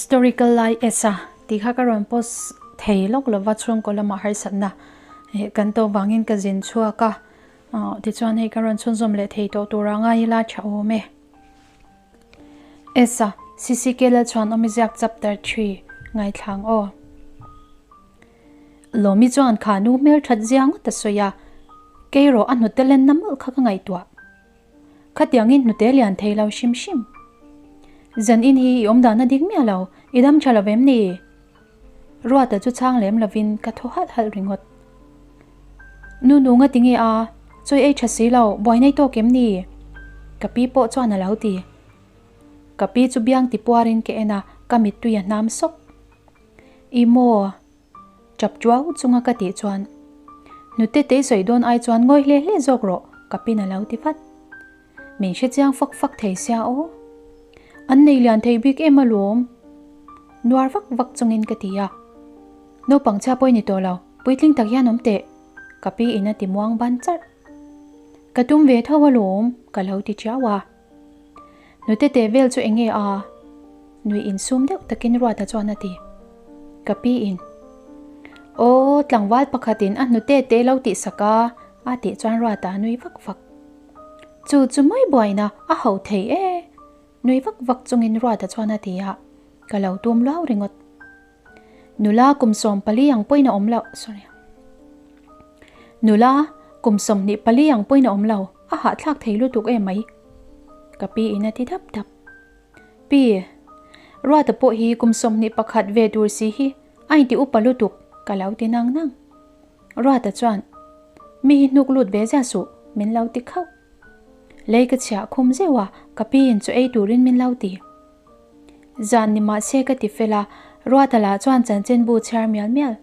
Historical lai esa tih kha ka rawn post thei lawk lova chhungkaw lamah harsatna kan to vangin ka zin chhuak a, tichuan hei ka rawn chhunzawm leh thei tawh tur a ngai ila tha awm e. Esa, CCK Lalchhuan Awmiziak Chapter 3 ngaithlang aw. Lawmi chuan kha nu hmel that zia ngawt a sawi a, kei erawh a hnute lenna mawlh kha ka ngaihtuah. Khatiangin hnute lian thei lo hrim hrim. Zan in hi i awm dan a dik miah lo, i dam tha lo vem ni? Ruata chu chhang lem lovin ka thaw halh halh ringawt. Nu nu nga tinge a, chawi ei tha si lo, buai nei tawk em ni? Ka pi pawh chuan a lo ti. Ka pi chu biang ti puarin ka en a, ka mittui a hnam sawk. I maw? Chap chuau chunga ka tih chuan, Nute tei sawi dawn ai chuan ngawi hle hle zawk rawh, ka pin a lo ti vat. Min hre chiang fak fak thei sia aw. An nei lian thei bik em alawm. Nuar vak vak chungin ka ti a. Naupang chhia pawh i ni tawh lo, puitling tak hian awm teh, ka pi in a ti muang ban charh. Ka tum ve tho alawm, ka lo ti chiau a. Nute teh vel chu enge a? Nui insum deuh takin Ruata chuan a ti. Ka pi in. Aw, tlangval pakhatin a hnute te lo tihsak a, a tih chuan Ruata a nui vak vak. Chu chu mai buaina a ho thei e, nui vak vak chungin Ruata chuan a ti a, ka lo tum luau ringawt. Nula kum 14 ang pawhin a awm lo, sorry. Nula kum 24 ang pawhin a awm lo, a hahthlak thei lutuk em mai. Ka pi in a ti dap dap. Pi, Ruata pawh hi kum 21 ve tur si hi a inti upa lutuk, ka lo ti nang nang. Ruata chuan, Mi hi hnuk lut ve zia suh, min lo ti khauh. Lei ka chhiah khum zeuh a, ka pi in chu ei turin min lo ti. Zan ni mah se ka ti fel a, Ruata lah chuan chanchinbu chhiar mial mial.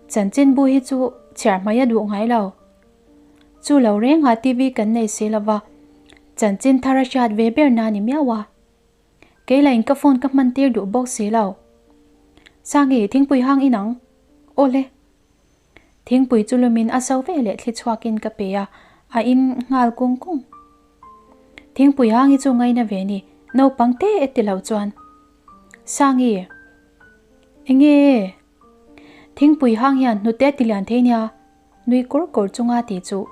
Chanchinbu hi chu chhiar hmai a duh ngai lo. Chu lo rengah TV kan nei si lova, chanchin thar a hriat ve ber na ni miau a. Kei lahin ka phone ka hman tir duh bawk si lo. Sangi, thingpui hang in ang. Awle. Thingpui chu lumin a so ve leh thli chhuakin ka pe a, a in nghal kung kung. Thingpui hang hi chu ngaina ve ni, naupang te e ti lo chuan. Sangi, Enge? Thingpui hang hian hnute ti lian thei nia. Nui kur kur chunga ti chu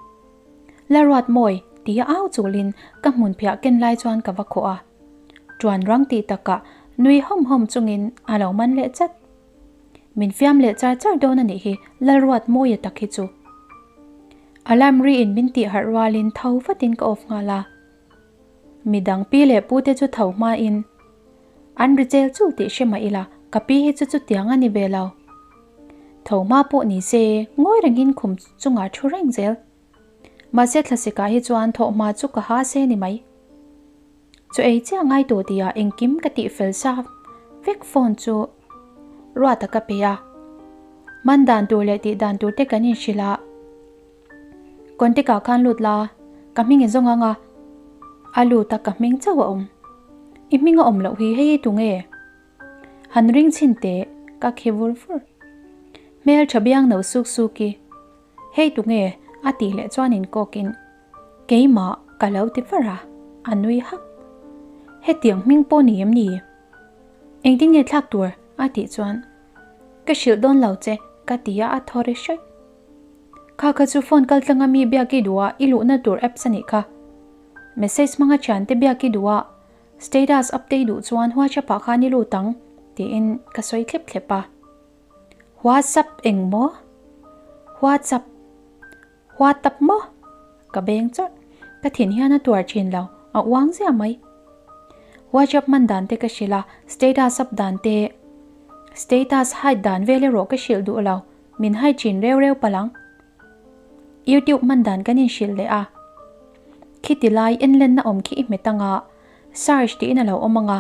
La ruat mawi tia au chulin ka hmun phiah ken lai chuan ka va khawh a. Tuan rang tih takah nui hawm hawm chungin a lo man leh chat. Min fiam leh char char dawn a nih hi Lalruat mawia tak hi chu. Alarm ri in min tih harh rualin tho vatin ka off nghal a. Midang pi leh pu te chu tho hmain an ri chel chul tih hre mah ila ka pi hi chu chutiang a ni ve lo. Tho hma pawh ni se ngawi rengin khum chungah thu reng zel. Mahse thlasikah hi chuan thawh hma chu ka ha se ni mai. Chu ei chiah ngai tawh tihah engkim ka tih fel sa vek phone chu Ruata ka pe a. Man dan tur leh tih dan tur te kan inhrilh a. Contact ah khan lut la, ka hming i zawng ang a. A lut a ka hming chauh a awm. I hming a awm loh hi hei hi tunge? Han ring chhin teh, ka khi vur vur. Hmel tha biang no suk suk i, Hei tunge? a tih leh chuan inkawkin, Keimah ka lo ti far a, a nui hak. Hetiang hming pawh ni em ni? Engtin nge thlak tur? a tih chuan, Ka hrilh dawn lo che, ka ti a, a thaw ri hraih. Kha kha chu phone kal tlanga mi biak i duh a, i luhna tur apps a nih kha. Message hmanga thiante biak i duh a, status update duh chuan WhatsApp ah khan i lut ang, tiin ka sawi thlep thlep a. WhatsApp eng maw? WhatsApp? WhaTap maw? Ka beng chawrh. Ka thin hian a tuar thin lo, a uang ziah mai. WhatsApp hman dan te ka hrilh a, status up dan te, status hide dan vel erawh ka hrilh duh lo. Min hai thin reu reu palh ang. YouTube hman dan kan inhrilh leh a. Khiti lai enlenna awm khi i hmet anga, search tiin a lo awm anga.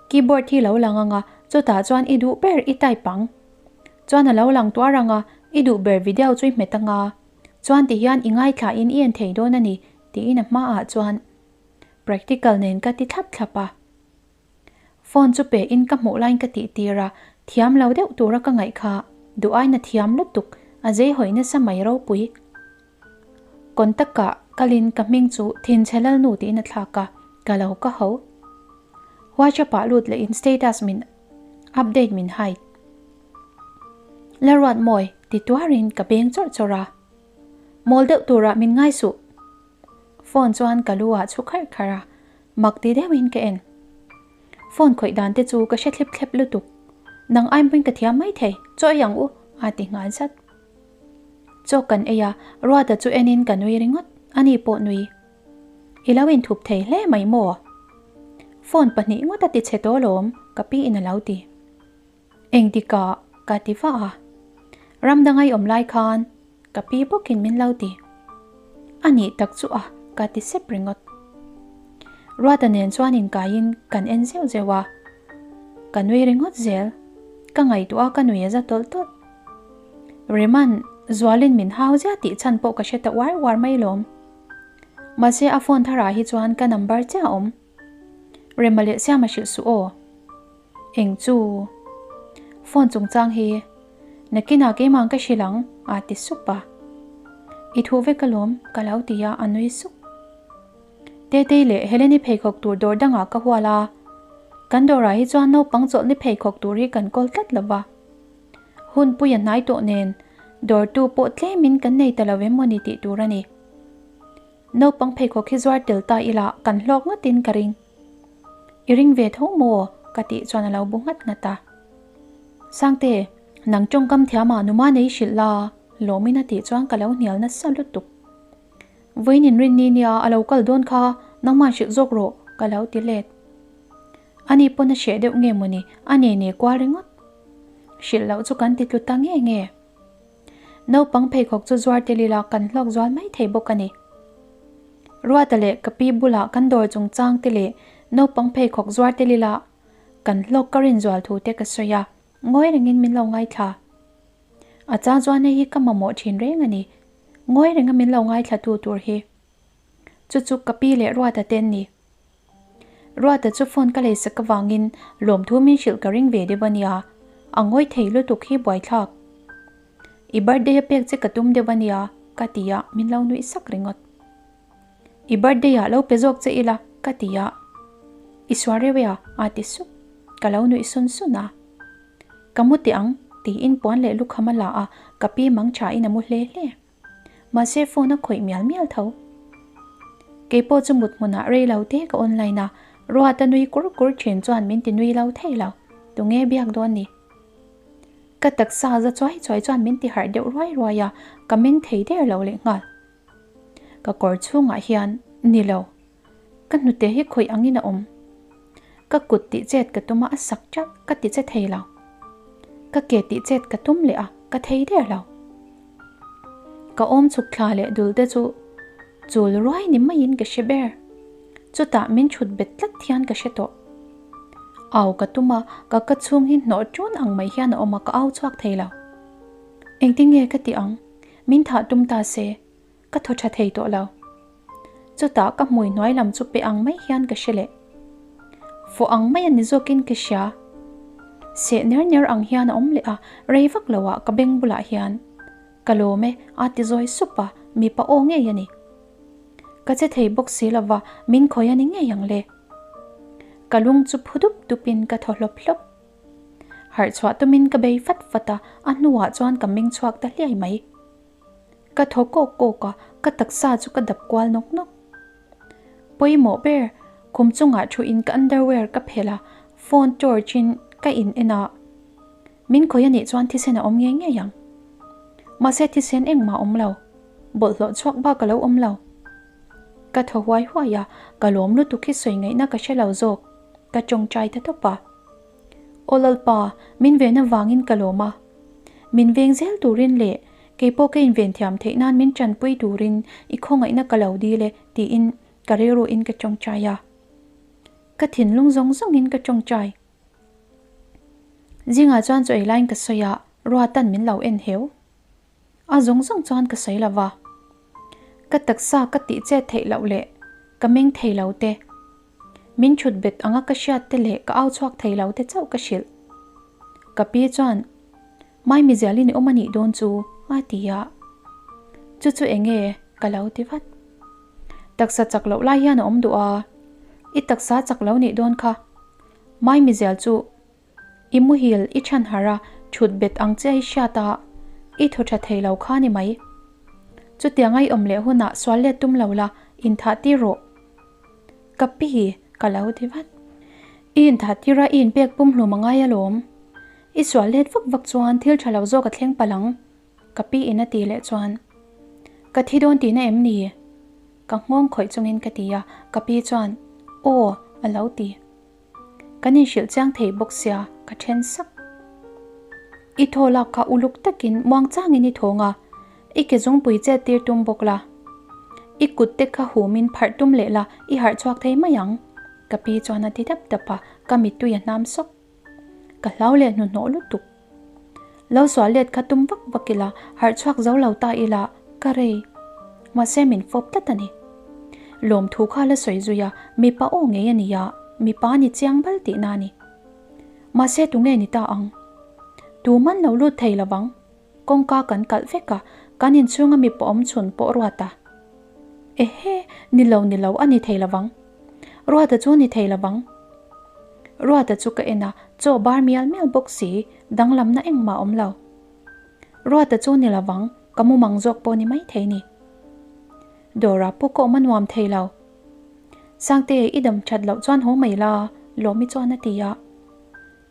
Keyboard hi lo lang anga, chutah chuan i duh ber i type ang. Chuan a lo lang tuar anga, i duh ber video chu i hmet anga. Chuan tihian i ngaithlain i en thei dawn a ni tiin a hmaah chuan practical nen ka ti thlap thlap a. Phone chu pe in ka hmuh laiin ka tih tir a, thiam lo deuh tura ka ngaih kha duh aina thiam lutuk a zei hawi nasa mai ropui. Contact ah kalin ka hming chu Thinchhe Lalnu tiin a thlak a, ka lo ka ho. WhatsApp ah lut leh in status min update min hide. La ruat mawi ti tuarin ka beng chawrh chawrh a. Mawl deuh turah min ngai suh. Phone chuan ka lu ah chhu kharh kharh a, mak ti deuhin ka en. Phone khawih dan te chu ka hre thlep thlep lutuk. Nang ai hmuin ka thiam mai thei, chaw ei ang u, a ti nghal zat. Chaw kan ei a, Ruata chu enin ka nui ringawt, ani pawh nui. I lo inthup thei hle mai maw? Phone pahnih ngawt a ti chhe tawh alawm, ka pi in a lo ti. Engtikah ka ti vah a, ram dang ai awm lai khan ka pi bawkin min lo ti. A nih tak chu a, ka ti sep ringawt. Ruata nen chuan inkaiin kan en zeuh zeuh a, ka nui ringawt zel. Ka ngaihtuah a ka nui a za tawlh tawlh. Reman, Zualin min hau zia tih chhan pawh ka hre ta uar uar mai lawm. Mahse a phone tharah hi chuan ka number chiah a awm. Rema leh Siama hrilh suh aw. Eng chu? Phone chungchang hi nakinah keimah ka hrilh ang a ti sup a. I thu vek alawm ka lo ti a, a nui sup. Tetei leh Heleni pheikhawk tur dawr dangah ka hual a, kan dawrah hi chuan naupang chawlhni pheikhawk tur hi kan kawl tlat lo va. Hun pui a hnai tawh nen dawrtu pawh tlemin kan nei ta lo em mawni tih tur a ni. Naupang pheikhawk hi zuar tel ta ila kan hlawk ngawtin ka ring. I ring ve tho maw? ka tih chuan a lo bu nghat nghat a. Sangte, nang tawngkam thiamah numa nei hrilh la, lawmin a tih chuan ka lo hnial nasa lutuk. Vawiin inrinni nia a lo kal dawn kha nangmah hrilh zawk rawh, ka lo ti let. Ani pawn a hreh deuh nge mawni a ne ne kual ringawt. Hrilh loh chu kan ti tlu ta nge nge. Naupang pheikhawk chu zuar tel ila kan hlawk zual mai thei bawk a ni. Ruata leh ka pi bulah kan dawr chungchang te leh naupang pheikhawk zuar tel ila kan hlawk ka rin zual thu te ka sawi a, ngawi rengin min lo ngaithla. A chang chuan hei hi ka mamawh thin reng a ni, ngawi renga min lo ngaithla tu tur hi. Chu chu ka pi leh Ruata te an ni. Ruata chu phone ka leisak avangin lawmthu min hrilh ka ring ve deuh a nia, a ngawi thei lutuk hi buaithlak. I birthday a pek che ka tum deuh a nia ka ti a, min lo nuih sak ringawt. I birthday ah lo pe zawk che ila ka ti a, I sual reuh e a a ti sup, ka lo nuih sun sun a. Ka mu teh ang tiin puan leh lukham a la a, ka pi mang tha in a mu hle hle. Mahse phone a khawih mial mial tho. Keipawh chu mut hmunah rei lo te ka online a, Ruata nui kur kur thin chuan min ti nui lo thei lo. Tunge biak dawn ni? Ka taksa za chuai chuai chuan min ti harh deuh ruai ruai a, ka meng thei der lo leh nghal. Ka kawr chhungah hian ni lo. Ka hnute hi khawih angin a awm. Ka kut tih chet ka tum a, a sak teuh, ka ti che thei lo. Ka ke tih chet ka tum leh a, ka thei der lo. Ka awm chhuk thla leh dul te chu chul ruai ni maiin ka hre ber. Chutah min chhut bet tlat hian ka hre tawh. Au ka tum a, ka ka chhung hi hnawh ṭun ang mai hian a awm a, ka au chhuak thei lo. Engtin nge ka tih ang? Min thah tum ta se. Ka thaw tha thei tawh lo. Chutah ka hmui hnuai lam chu pe ang mai hian ka hre leh. Fawh ang mai a ni zawkin ka hria. Seh ner ner ang hian a awm leh a, rei vak lo ah ka beng bulah hian ka lawm e a ti zawi sup a, mipa aw ngei a ni. Ka che thei bawk si lova, min khawi a ni ngei ang le. Ka lung chu phu dup dup in ka thaw hlawp hlawp. Harh chhuah tumin ka bei fat fat a, a hnuah chuan ka meng chhuak ta hliai mai. Ka thaw kawk kawk a, ka taksa chu ka dap kual nawk nawk. Pawimawh ber, khum chungah thuin ka underwear ka phelh a, phone torch in ka in en a. Min khawih a nih chuan thisen a awm ngei ngei ang. Mahse thisen engmah a awm lo, bawlhhlawh chhuak bak a lo awm lo. Ka thaw huai huai a, ka lawm lutuk hi sawi ngaihna ka hre lo zawk, ka tawngtai ta tawp a. Aw Lalpa, min ven avangin ka lawm a. Min veng zel turin leh keipawh ka inven thiam theih nan min tanpui turin i khawngaihna ka lo dil e tiin ka rilruin ka tawngtai a. Ka thinlung zawng zawngin ka tawngtai. Zingah chuan chaw ei laiin ka sawi a, Ruatan min lo en heu. A zawng zawng chuan ka sawi lo va. Ka taksa ka tih chet theih loh leh ka meng thei lo te, min thut bet anga ka hriat te leh ka au chhuak thei lo te chauh ka hrilh. Ka pi chuan, Maimizialin i awm a nih dawn chu, a ti a. Chu chu eng nge? ka lo ti vat. Taksa chak loh lai hian a awm duh a, i taksa chak lo nih dawn kha. Maimizial chu i muhil i chhan harh a, thut bet ang che i hriat a, i thaw tha thei lo kha ni mai. Chutianga i awm leh hunah sual let tum lo la, inthah tir rawh. Ka pi, ka lo ti vat. I inthah tir a, i inpek pumhlum a ngai alawm. I sual let vak vak chuan thil tha lo zawk a thleng palh ang. Ka pi in a ti leh chuan, Ka thi dawn tihna em ni? Ka nghawng khawih chungin ka ti a, ka pi chuan, Aw, a lo ti. Kan inhrilh chiang thei bawk sia, ka then sak. I thaw lak kha uluk takin muang changin i thawng a, i ke zungpui chet tir tum bawk la. I kut te kha humin pharh tum leh la, i harh chhuak thei mai ang, ka pi chuan a ti dap dap a, ka mittui a hnam sawk. Ka hlau leh hnuhnawh lutuk. Lo sual let kha tum vak vak ila, harh chhuak zo lo ta ila, ka rei. Mahse min fawp tlat a ni. Lawmthu kha la sawi zui a, mipa aw ngei a ni a, mipa ni chiang bal tihna a ni. Mahse tunge ni ta ang? Tuman lo lut thei lovang. Kawngka kan kalh vek a, kan inchhunga mipa awm chhun pawh Ruata. Ehe, ni lo ni lo a ni thei lovang. Ruata chu ni thei lovang. Ruata chu ka en a, chaw bar mial mial bawk si, danglamna engmah awm lo. Ruata chu ni lovang, ka mumang zawk pawh ni mai thei ni. Dawrah pawh ka awm a nuam thei lo. Sangte, i dam that loh chuan haw mai la, Lawmi chuan a ti a.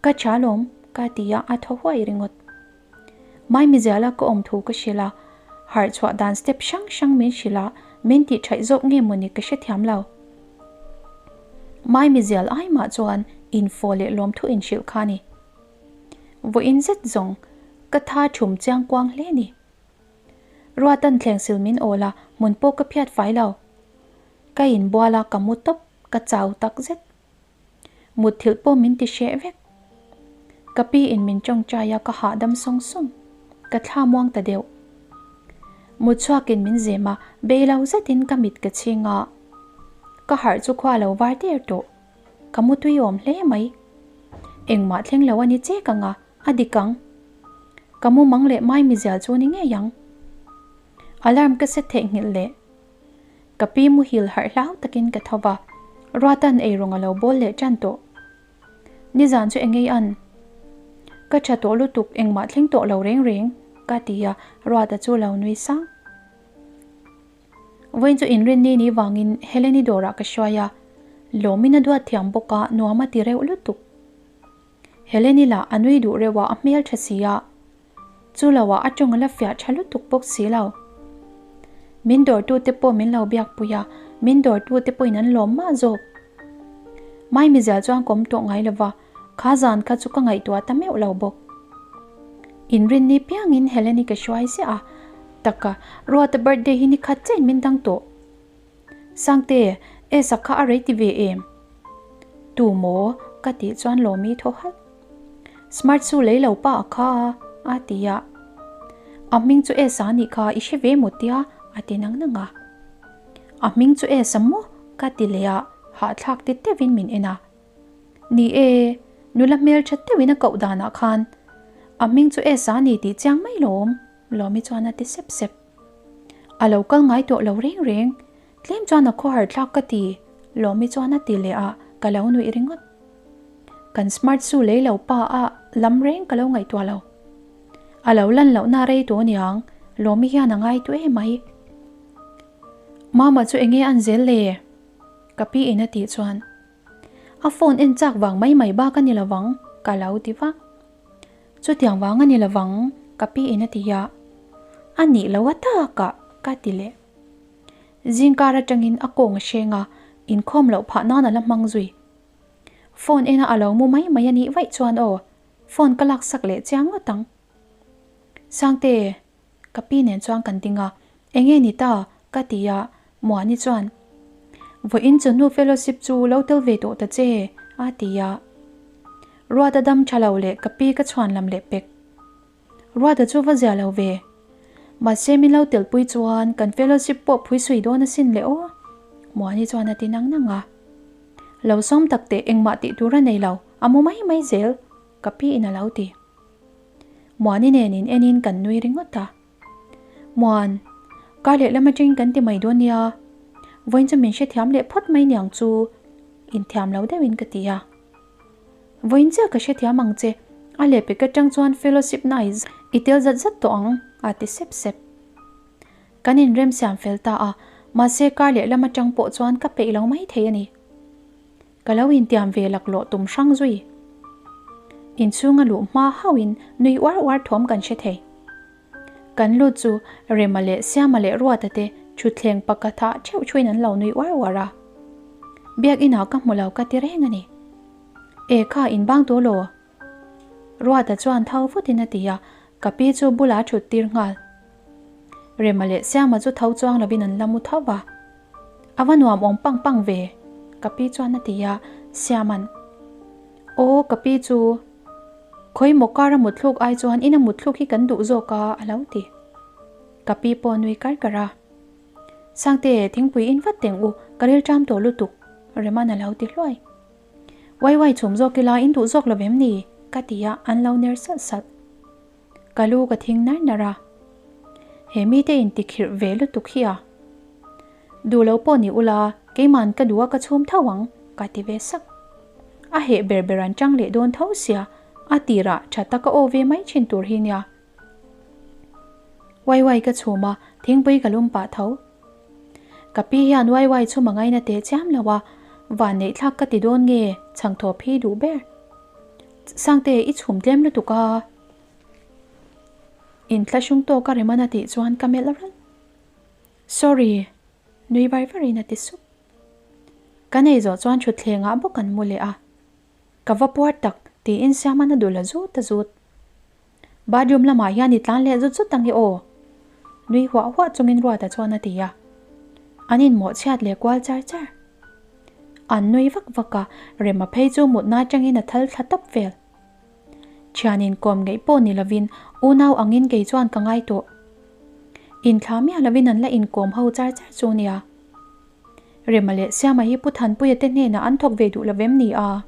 Ka tha lawm, ka ti a, a thaw huai ringawt. Maimiziala ka awm thu ka hrilh a, harh chhuah dan step hrang hrang min hrilh a, min tih thaih zawk nge mawni ka hrethiam lo. Maimizial ai mah chuan info leh lawmthu inhrilh kha a ni. Vawiin zet zawng ka tha thum chiang kuang hle ni. Ruatan thleng sil min awl a, hmun pawh ka phiat fai lo. Ka inbual a, ka mu tawp, ka chau tak zet. Mutthilh pawh min ti hreh vek. Ka pi in min tawngtai a ka hahdam sawng sawng. Ka thla muang ta deuh. Mutchhuak in min zem a, bei lo zet in ka mit ka chhing a. Ka harh chu khua lo var der tawh. Ka mutui awm hle mai. Engmah thleng lo a ni chek ang a, a dik ang. Ka mumang leh maimizial chu ni ngei ang. Alarm ka set theihnghilh leh. Ka pi muhil harh hlau takin ka tho va, Ruatan eirawng a lo bawl leh tan tawh. Nizan chu engei an? Ka tha tawh lutuk engmah thleng tawh lo reng reng, ka ti a, Ruata chu lo nui sang. Vawiin chu inrinni ni vangin Heleni dawrah ka hruai a, lawmin a duat thiam bawk a, nuam a ti reuh lutuk. Heleni lah a nui duh reuh a, a hmel tha si a, Chu lo ah a tawng a la fiah tha lutuk bawk si lo. Min dawrtu te pawh min lo biak pui a, min dawrtu te pawhin an lawm mah zawk. Maimizial chuan ka awm tawh ngai lo va, kha zan kha chu ka ngaihtuah ta meuh lo bawk. Inrinni piangin Heleni ka hruai ziah a, taka Ruata birthday hi ni khat chiahin min dang tawh. Sangte, Esa kha a rei ti ve em? Tu maw? Ka tih chuan Lawmi thaw halh. Smart chu lei lo pa a kha a, a ti a. A hming chu Esa a nih kha, i hre ve maw tia? A ti nang nang a. A hming chu Esa maw? Ka ti leh a, hahthlak ti teuhin min en a. Ni e, nula hmeltha teuhin a koh danah khan a hming chu Esa a ni tih chiang mai lawm, Lawmi chuan a ti sep sep. A lo kal ngai tawh lo reng reng, tlem chuan a khawhar thlak ka ti, Lawmi chuan a ti leh a, ka lo nuih ringawt. Kan smart su lei lo pa a lam reng ka lo ngaihtuah lo. A lo lan lohna rei tawh aniang, Lawmi hian a ngai tu em mai. Mama chu enge an zel le? Ka pi in a tih chuan, A phone en chak vang mai mai bak a ni lovang, ka lo ti vak. Chutiang vang a ni lovang, ka pi in a ti a. A nih lo a takah, ka ti leh. Zingkar atangin a kawng a hreng a, inkhawm loh phah nan a la hmang zui. Phone ena a lo mu mai mai a nih vaih chuan aw, phone ka laksak leh chiang ngawt ang. Sangte, ka pi nen chuan kan ding a, enge ni ta? ka ti a, Muani chuan, Vawiin chawhnu fellowship chu lo tel ve tawh ta che, a ti a. Ruata dam tha lo leh ka pi ka chhuan lam leh pek. Ruata chu va zia lo ve. Mahse min lo telpui chuan kan fellowship pawh phui sui dawn asin le aw. Muani chuan a ti nang nang a. Lo sawm tak teh engmah tih tur a nei lo, a mu mai mai zel, ka pi in a lo ti. Muani nen in en in kan nui ringawt a. Muan, kar leh lam atangin kan ti mai dawn nia. Vawiin chu min hrethiam leh phawt mai niang chu, inthiam lo deuhin ka ti a. Vawiin chiah ka hrethiam ang che, a lehpek atang chuan fellowship na i tel zat zat tawh ang, a ti sep sep. Kan inremsiam fel ta a, mahse kar lehlam atang pawh chuan ka peih lo mai thei a ni. Ka lo intiam ve laklawh tum hrang zui. Inchhunga luh hma hauhin nui uar uar thawm kan hre thei. Kan lut chu Rema leh Siama leh Ruata te thutthleng pakhatah theuh thuin an lo nui uar uar a. Biakinah ka hmu lo ka ti reng a ni. E kha inbang tawh law? Ruata chuan tho vutin a ti a, ka pi chu bulah a thut tir nghal. Rema leh Siama chu tho chuang lovin an la mu tho va. A va nuam awm pang pang ve, ka pi chuan a ti a, Siama'n, Aw, ka pi chu khawi maw kar a mutthluk ai chuan ina mutthluk hi kan duh zawk a, a lo ti. Ka pi pawh a nui kar kar a. Sangte, thingpui in vat teng u, ka ril ṭam tawh lutuk, Rema'n a lo ti hluai. Wai wai chhum zawk ila in duh zawk lo vem ni? ka ti a, an lo ner salh salh. Ka lu ka thing nar nar a. He mite in ti khirh ve lutuk hi a. Duh lo pawh ni ula, keiman ka duh a ka chhum tho ang, ka ti ve sak. A heh ber ber an chang leh dawn tho sia, a tirah tha taka aw ve mai thin tur hi nia. Wai wai ka chhum a, thingpui ka lum pah tho. Ka pi hian wai wai chhum a ngaina teh chiam lo a, van neih thlak ka ti dawn nge, chhang thawp hi duh ber. Sangte, i chhum tlem lutuk a. Inthlahrung tawk a Remana tih chuan ka melh ralh. Sorry, nui var varin a ti sup. Ka nei zawh chuan thutthlengah bawk an mu leh a. Ka va puar tak, tiin Siamana dul a zut a zut. Bathroom lamah hian i tlan leh zut zut ang e aw. Nui huah huah chungin Ruata chuan a ti a. An inmawh chhiat leh kual char char. An nui vak vak a, Rema phei chu mutna atangin a thal thla tawp vel. Thian inkawm ngeih pawh ni lovin unau angin kei chuan ka ngai tawh. Inthla miah lovin an la inkawm ho char char chu nia. Rema leh Siama hi Pu Thanpuia te hnenah an thawk ve duh lovem ni a?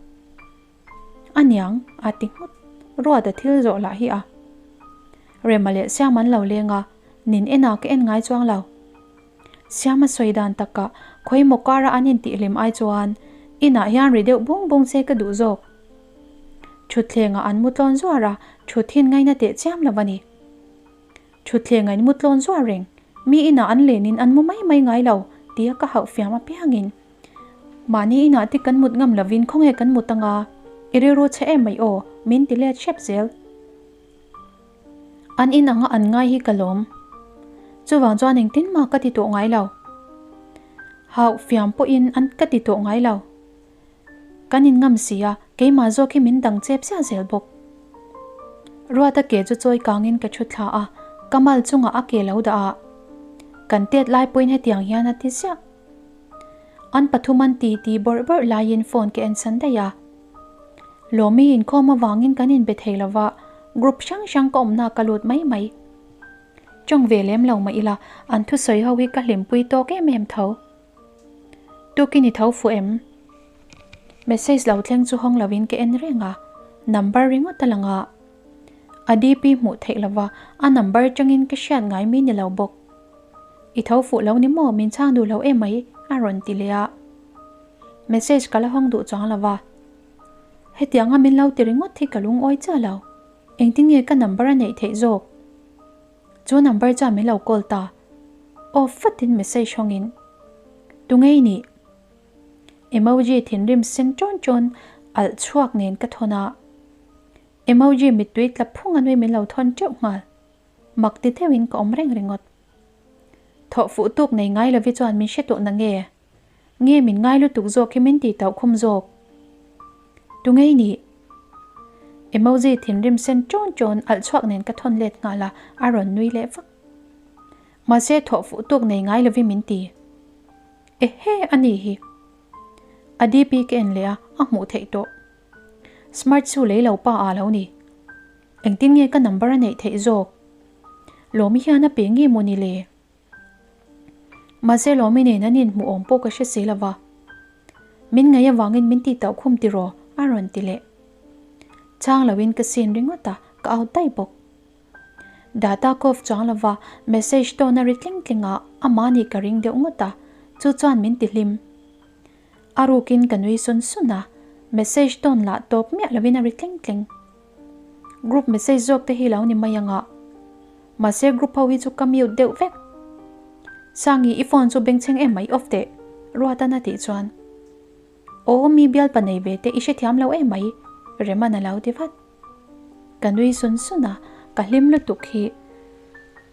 A niang, a ti nghut. Ruata thil zawh lah hi a. Rema leh Siama an lo leng a, nin enah ka en ngai chuang lo. Siama sawi dan takah khawi maw kara an intihhlim ai chuan inah hian ri deuh bung bung se ka duh zawk. Thutthlengah an mu tlawn zuar a, thut hin ngaina teh chiam lo a ni. Thutthlengah in mu tlawn zuar reng, mi inah an lenin an mu mai mai ngai lo tia ka hauh fiam apiangin mahni inah te kan mut ngam lovin khawnge kan mut anga i rilru chhe em mai aw min ti let hrep zel. An in anga an ngai hi ka lawm. Chuvang chuan engtin mah ka ti tawh ngai lo. Hauh fiam pawhin an ka ti tawh ngai lo. Kan in ngam si a, keimah zawk hi min dang chep ziah zel bawk. Ruata ke chu chawi kangin ka thu thla a, ka mal chungah a ke lo dah a. Kan tet lai pawhin hetiang hian a ti ziah. An pathum an ti ti bawrh bawrh laiin phone ka en san daih a. Lawmi inkhawm avangin kan inbe thei lo va, group hrang hrang ka awmna ka lut mai mai. Tawng ve lem lo mah ila, an thusawi ho hi ka hlimpui tawk em em tho. Tukin i tho fuh em? Message lo thleng chu hawng lovin ka en reng a, number ringawt a lang a. A DP hmuh theih lova, a number atangin ka hriat ngai mi ni lo bawk. I tho fuh lo ni maw, min chhang duh lo em mai, a rawn ti leh a. Message ka la hawng duh chuang lo va. Hetianga min lo ti ringawt hi ka lungawi chiah lo. Engtin nge ka number a neih theih zawk? Chu number chuan min lo call ta. Off vatin message hawngin, Tunge i nih? Emoji thinrim sen ṭawn ṭawn alh chhuak nen ka thawn a. Emoji mittui tla phung a nui min lo thawn ṭeuh nghal. Mak ti deuhin ka awm reng ringawt. Thawh fuh tuk nei ngai lovi chuan min hre tawh na nge? Nge min ngai lutuk zawk hi min tih tauh khum zawk? Tunge i nih? Emoji thinrim sen ṭawn ṭawn alh chhuak nen ka thawn let nghal a, a rawn nui leh vak. Mahse thawh fuh tuk nei ngai lovin min ti. Ehe a ni hi. A DP ka en leh a, a hmuh theih tawh. Smart chu lei lo pa ah lo ni. Engtin nge ka number a neih theih zawk? Lawmi hian a pe nge maw ni le? Mahse Lawmi nen an inhmuh awm pawh ka hre si lo va. Min ngaih avangin min tih tauh khum tiraw? a rawn ti leh. Chhang loin ka sin ringawt a, ka out daih bawk. Data ka off chuang lo va, message tawn a ri tling tling a, amah nih ka ring deuh ngawt a, chu chuan min ti hlim. A rukin ka nui sun sun a, Message tawn lah tawp miah lovin a ri tleng tleng. Group message zawk te hi lo ni mai anga. Mahse group ho hi chu ka mute deuh vek. Sangi i phone chu bengchheng em mai off teh Ruatan a tih chuan Aw mi bialpa nei ve te i hrethiam lo em mai Reman a lo ti vat. Ka nui sun sun a, ka hlim lutuk hi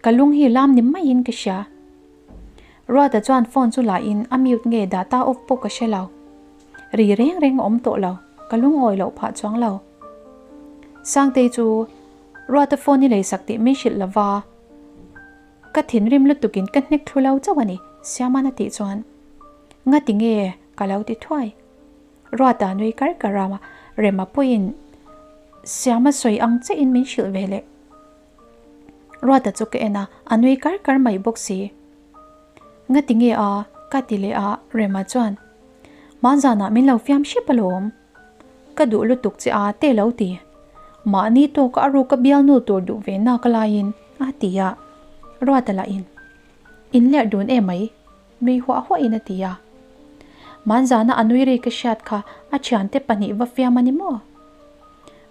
ka lung hi lam ni maiin ka hria. Ruata chuan phone chu la in a mute nge data off pawh ka hre lo. Ri reng reng a awm tawh lo, ka lungawi loh phah chuang lo. Sangtei chu Ruata phone i leisak tih min hrilh lova, ka thinrim lutukin ka hnek thlu lo chauh a ni, Siaman a tih chuan Ngati nge ka lo ti thuai. Ruata nui kar kar a, Rema pawhin Siama sawi ang chiahin min hrilh ve leh. Ruata chu ka en a, a nui kar kar mai bawk si. Ngati nge a? ka ti leh a, Rema chuan, Hmanzanah min lo fiam hrep alawm. Ka duh lutuk che a te lo ti. Mahni tawka a ruka bialnu tur duh ve nak laiin a ti a, Ruata lahin, In lerh dun em mai, nui huah huahin a ti a. Hmanzana a nui ri ka hriat kha a thiante pahnih va fiam a ni maw?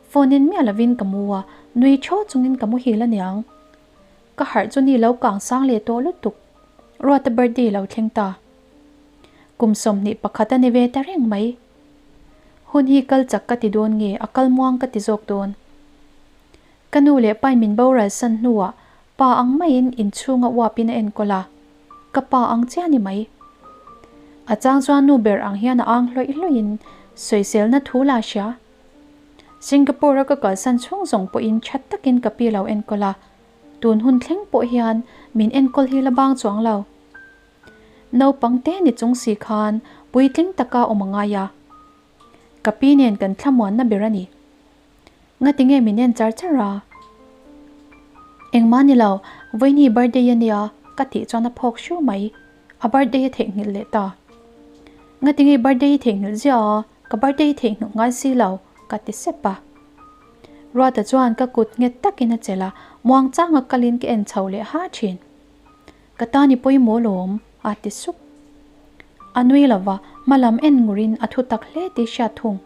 Phone in miah lovin ka mu a, nui thaw chungin ka muhil aniang. Ka harh chu ni lo kang sang leh tawh lutuk. Ruata birthday lo thleng ta. Kum 21 a ni ve ta reng mai. Hun hi kal chak ka ti dawn nge a kal muang ka ti zawk dawn. Ka nu leh pain min boral san hnuah pa ang maiin inchhunga uapin a enkawl a, ka pa ang chiah ni mai. A chang chuan nu ber ang hian a ang hlawih hlawih in sawiselna thu la hria. Singapore a ka kalsan chhung zawng pawhin tha takin ka pi lo enkawl a, tun hun thleng pawh hian min enkawl hi la bang chuang lo. Naupang te ni chung si khan puitling taka awm a ngai a, ka pi nen kan thlamuanna ber a ni. Ngati nge min en char char a? Engmah ni lo, vawiin hi birthday a nia ka tih chuan a phawk hru mai, a birthday a theihnghilh leh ta. Ngati nge birthday i theihnghilh ziah a? Ka birthday theihnghilh ngai si lo, ka ti sep a. Ruata chuan ka kut nghet takin a chelh a, muangchanga kalin ka en chho leh ha thin. Ka tan i pawimawh lawm, a ti sup. A nui lova, hma lam en ngurin a thu tak hle tih hriat thung.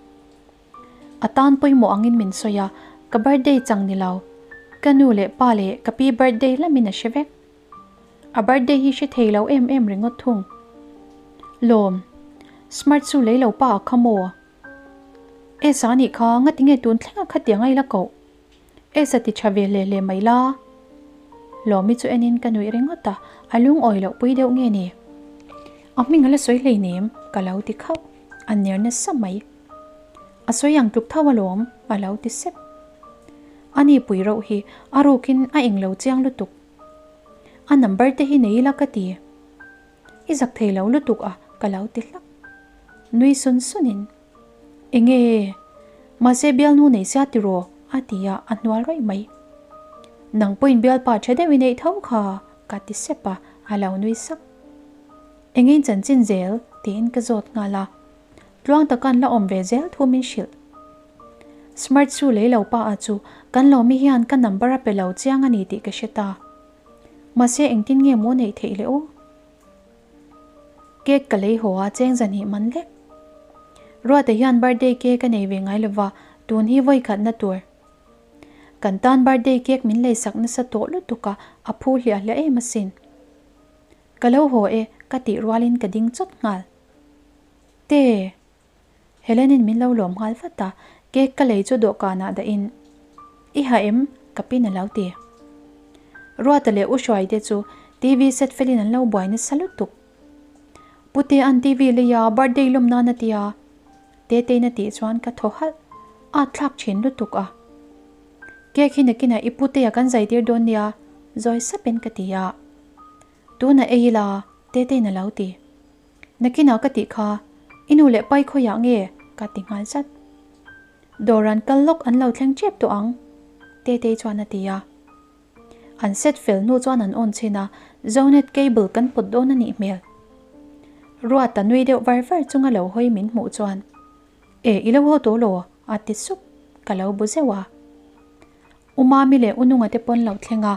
A tan pawimawh angin min sawi a, ka birthday chang ni lo. Ka nu leh pa leh ka pi birthday lamin a hre vek. A birthday hi hre thei lo em em ringawt thung. Lawm. Smart chu lei lo pa a kha maw? Esa nih kha ngati nge tun thlenga khatiang a ila koh? Esa ti tha ve hle hle mai la. Lawmi chu enin ka nuih ringawt a, a lungawi loh pui deuh nge ni? A hming a la sawi hleinem ka lo ti khauh. A ner nasa mai. A sawi ang tluk tho alawm a lo ti sep. Ani pui reuh hi a rukin a englo chiang lutuk. A number te hi nei ila ka ti. I zak thei lo lutuk a ka lo ti hlak. Nui sun sun in. Enge? Mahse bialnu nei sia tiraw? a ti a, a hnual rawih mai. Nang pawhin bialpa tha deuh i neih tho kha ka ti sep a, a lo nui sak. Enge in chanchin zel? tiin ka zawt nghal a. Tluang taka an la awm ve zel thu min hrilh. Smart chu lei lo pa a chu kan lawmi hian ka number a pe lo chiang a ni tih ka hre ta. Mahse engtin nge maw neih theih le aw? Cake ka lei haw a cheng zan hih man lek. Ruata hian birthday cake a nei ve ngai lova tun hi vawi khatna tur. Kan tan birthday cake min lei sak nasa tawh lutuk a, a phu hliah hliah em asin. Ka lo haw e ka tih rualin ka ding chawt nghal. Te! Helen-in min lo lawm nghal vat a, cake ka lei chu dawhkanah dahin, I ha em? Ka pin a lo ti. Ruata leh U Hruaite chu TV set felin an lo buai nasa lutuk. Putea'n TV leia birthday lawm nan a tia, Tetein a tih chuan ka thaw halh, a thlak thin lutuk a. Cake hi nakinah i putea kan zaitir dawn nia, zawi sapin ka ti a. Tunah ei ila, Tetein a lo ti. Nakinah ka tih kha, i nu leh pai khawiah nge? ka ti nghal zat. Dawr an kal lawk an lo thleng tep tawh ang, Tetei chuan a ti a. An set fel hnu chuan an awn chhin a, Zonet cable kan pawt dawn a nih hmel. Ruata nui deuh var var chunga lo hawi min hmuh chuan, E, i lo haw tawh law? a ti sup, ka lo bu zeuh a. U Mami leh U Nunga te pawn lo thleng a,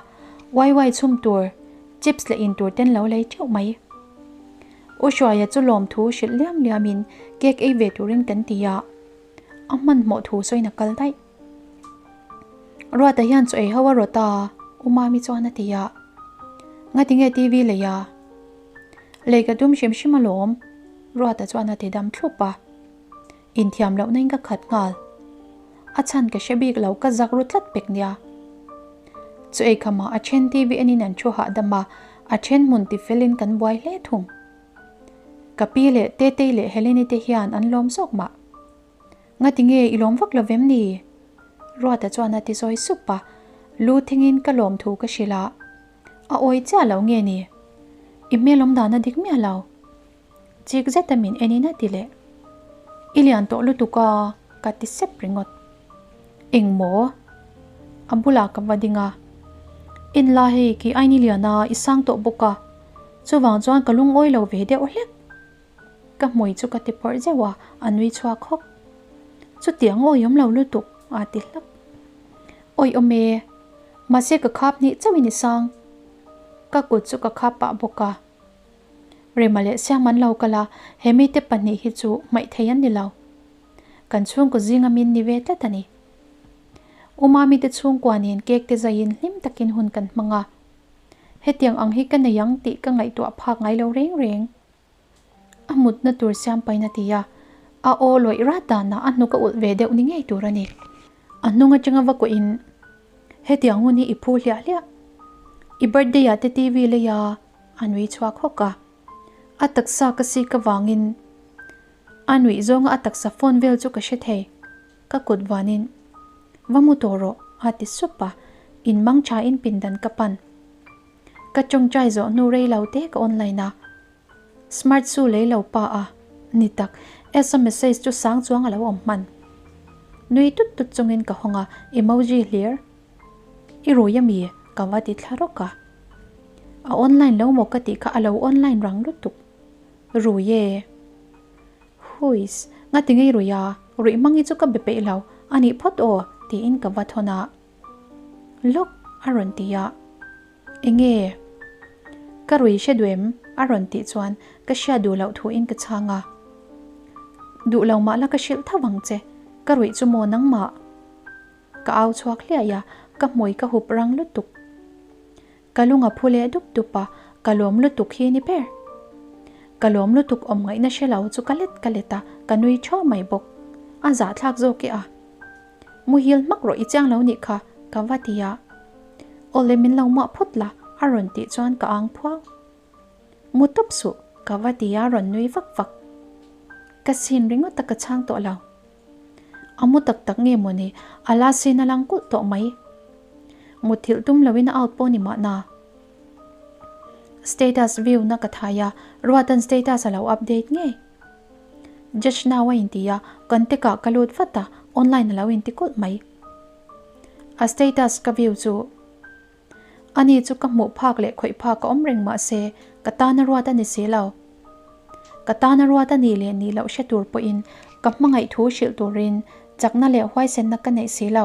wai wai chhum tur, chips leh in tur ten lo lei teuh mai. U Hruaia chu lawmthu hrilh liam liamin cake ei ve turin kan ti a. A hmanhmawh thu sawiin a kal daih. Ruata hian chaw ei ho a rawt a, U Mami chuan a ti a. Ngati nge TV lei a? Lei ka tum hrim hrim alawm, Ruata chuan a ti dam thlup a. Inthiam lohna in ka khat nghal. A chhan ka hre bik lo ka zak ru tlat pek nia. Chu ei khamah a then TV enin an thu hahdam a, a then hmun ti felin kan buai hle thung. Ka pi leh Tetei leh Heleni te hian an lawm zawk mah. Ngati nge i lawm vak lo vem ni? Ruata chuan a ti zawi sup a, lu thingin ka lawm thu ka hrilh a. A awi chiah lo nge ni? I hmel awm dan a dik miah lo. Chik zeta min en in a ti leh. I lian tawh lutuk a, ka ti sep ringawt. Eng maw? A bulah ka va ding a. En la hei kei ain i lian a, i sang tawh bawk a. Chuvang chuan ka lungawi lo ve deuh hlek. Ka hmui chu ka ti pawrh zeuh a, a nui chhuak hawk. Chutiang awi awm lo lutuk, a ti hlak. Awi awm e, mahse ka khap hnih chauhin i sang. Ka kut chu ka khap pah bawk a. Rema leh Siam an lo kal a, he mite pahnih hi chu hmaih thei an ni lo. Kan chhungkaw zinga min ni ve tlat a ni. U Mami te chhungkua nen cake te zaiin hlim takin hun kan hmang a. Hetiang ang hi ka nei ang tih ka ngaihtuah phak ngai lo reng reng. A mutna tur siam pain a ti a, a aw lawih rat danah a hnuk a ulh ve deuh ni ngei tur a ni. A hnung atanga va kuahin, Hetiang hun hi i phu hliah hliah. I birthday ah te TV lei a, a nui chhuak hawk a. A taksa ka sik avangin a nuih zawnga a taksa phone vel chu ka hre thei. Ka kut vanin, Va mu tawh rawh, a ti sup a, in mang thain pindan ka pan. Ka tawngtai zawh hnu rei lo te ka online a. Smart chu lei lo pa a ni tak, Esa message chu sang chuang a lo awm hman. Nui tut tut chungin ka hawng a, emoji hlir. I rui ami? Ka va ti thla rawk a. A online lo maw ka tih kha a lo online rang lutuk. Rui e. Huiss, ngati ngei rui a, ruih hmang hi chu ka be peih lo, a nih phawt aw, tiin ka va thawn a. Lawk a rawn ti a. Enge? Ka rui hre duh em? a rawn tih chuan ka hriat duh loh thuin ka chhang a. Duh lo mah la ka hrilh tho ang che, ka ruih chu maw nangmah? Ka au chhuak hliai a, ka hmui ka hup rang lutuk. Ka lung a phu leh dup dup a, ka lawm lutuk hi ni ber. Ka lawm lutuk awm ngaihna hre lo chu ka let ka let a, ka nui thaw mai bawk. A zahthlak zawk e a. Muhil hmak rawh i chiang lo nih kha, ka va ti a. Awle min lo muah phut la, a rawn tih chuan ka ang phuau. Mu tawp suh, ka va ti a rawn nui vak vak. Ka sin ringawt a ka chhang tawh lo. A mu tak tak nge mawni, a la sin a lang kulh tawh mai. Mutthilh tum loin a out pawh ni mahna. Status view na ka thai a, Ruatan status a lo update ngei. Judge nau a inti a, contact ah ka lut vat a, online a lo inti kulh mai. A status ka view chu ani chu ka hmuh phak leh khawih phak a awm reng mahse ka tan a ruat a ni si lo. Ka tan a ruat a nih leh nih loh hre tur pawhin ka hmangaih thu hrilh turin chakna leh huaisenna ka neih si lo.